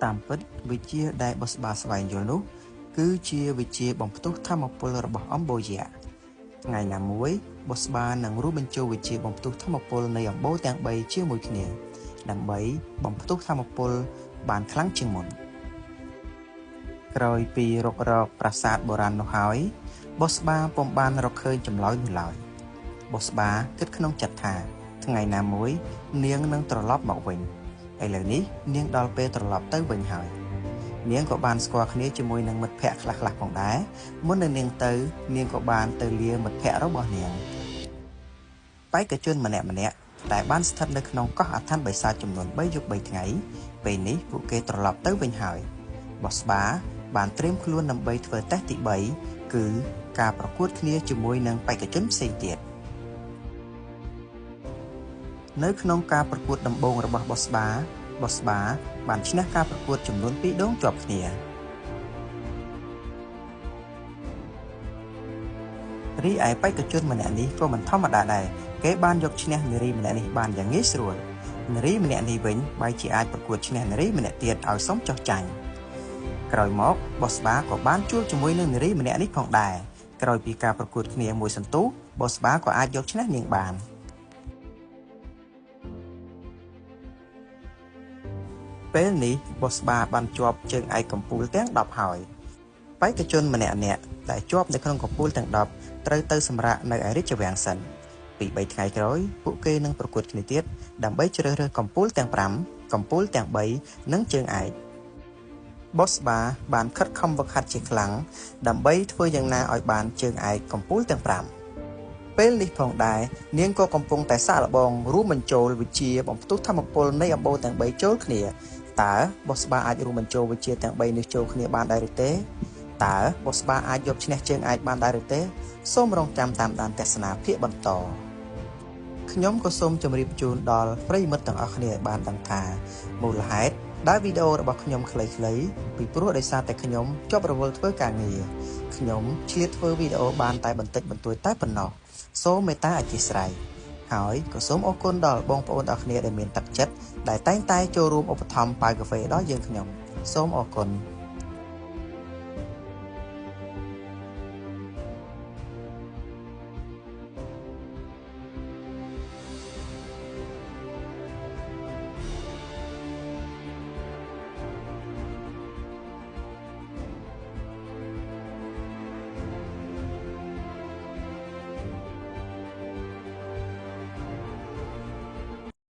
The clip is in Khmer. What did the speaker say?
តាមពិតវិជ្ជាដែលបុស្បាស្វែងយល់នោះគឺជាវិជ្ជាបំផ្ទុះថាមពលរបស់អំបូរយក្សថ្ងៃណាមួយបុស្បានឹងរួមបញ្ចូលវិជ្ជាបំផ្ទុះថាមពលនៃអំបូរទាំង3ជាមួយគ្នាដើម្បីបំផ្ទុះថាមពលបានខ្លាំងជាងមុនក្រោយពីរុករកប្រាសាទបុរាណនោះហើយបុស្បាពុំបានរកឃើញចម្លើយនោះឡើយបុស្បាគិតក្នុងចិត្តថាថ្ងៃណាមួយនាងនឹងត្រឡប់មកវិញឥឡូវនេះនាងដល់ពេលត្រឡប់ទៅវិញហើយនាងក៏បានស្គាល់គ្នាជាមួយនឹងមិត្តភ័ក្តិខ្លះៗផងដែរមុននឹងនាងទៅនាងក៏បានទៅលាមិត្តភ័ក្តិរបស់នាងបេក្ខជនម្នាក់ៗដែលបានស្ថិតនៅក្នុងកោះអឋានបិសាចចំនួន3យប់3ថ្ងៃពេលនេះពួកគេត្រឡប់ទៅវិញហើយបុស្បាបានត្រៀមខ្លួនដើម្បីធ្វើតេស្តទី3គឺការប្រកួតគ្នាជាមួយនឹងបេក្ខជនផ្សេងទៀតនៅក្នុងការប្រកួតដំបូងរបស់បុស្បាបុស្បាបានឈ្នះការប្រកួតចំនួន2ដងជាប់គ្នារីឯបេក្ខជនម្នាក់នេះក៏មិនធម្មតាដែរគេបានយកឈ្នះនារីម្នាក់នេះបានយ៉ាងងាយស្រួលនារីម្នាក់នេះវិញបែរជាអាចប្រកួតឈ្នះនារីម្នាក់ទៀតឲ្យសុំចុះចាញ់ក្រោយមកបុស្បាក៏បានជួបជាមួយនឹងនារីម្នាក់នេះផងដែរក្រោយពីការប្រកួតគ្នាមួយសន្ទុះបុស្បាក៏អាចយកឈ្នះនាងបានពេលនេះបុស្បាបានជាប់ជើងឯកកំពូលទាំង10ហើយបេក្ខជនម្នាក់ៗដែលជាប់នៅក្នុងកំពូលទាំង10ត្រូវទៅសម្រាកនៅឯរាជវាំងសិនពី3ថ្ងៃក្រោយពួកគេនឹងប្រកួតគ្នាទៀតដើម្បីជ្រើសរើសកំពូលទាំង5កំពូលទាំង3និងជើងឯកបុស្បាបានខិតខំវឹកហាត់ជាខ្លាំងដើម្បីធ្វើយ៉ាងណាឲ្យបានជើងឯកកំពូលទាំង5ពេលនេះផងដែរនាងក៏កំពុងតែសាកល្បងរួមបញ្ចូលវិជ្ជាបំផ្ទុះធម្មពលនៃអំបូរទាំង3ចូលគ្នាតើបុស្បាអាចរួមបញ្ចូលវិជ្ជាទាំង3នេះចូលគ្នាបានដែរឬទេតើបុស្បាអាចយកឈ្នះជើងឯកបានដែរឬទេសូមរងចាំតាមដានទស្សនាភាគបន្តខ្ញុំក៏សូមជម្រាបជូនដល់ប្រិយមិត្តទាំងអស់គ្នាឲ្យបានដឹងថាមូលហេតុដែលវីដេអូរបស់ខ្ញុំខ្លីៗពីព្រោះដោយសារតែខ្ញុំជាប់រវល់ធ្វើការងារខ្ញុំឆ្លៀតធ្វើវីដេអូបានតែបន្តិចបន្តួចតែប៉ុណ្ណោះសូមមេត្តាអធ្យាស្រ័យហើយក៏សូមអរគុណដល់បងប្អូនអរគ្នាដែលមានទឹកចិត្តដែលតែងតែចូលរួមឧបត្ថម្ភប៉ាវកាហ្វេដល់យើងខ្ញុំសូមអរគុណ។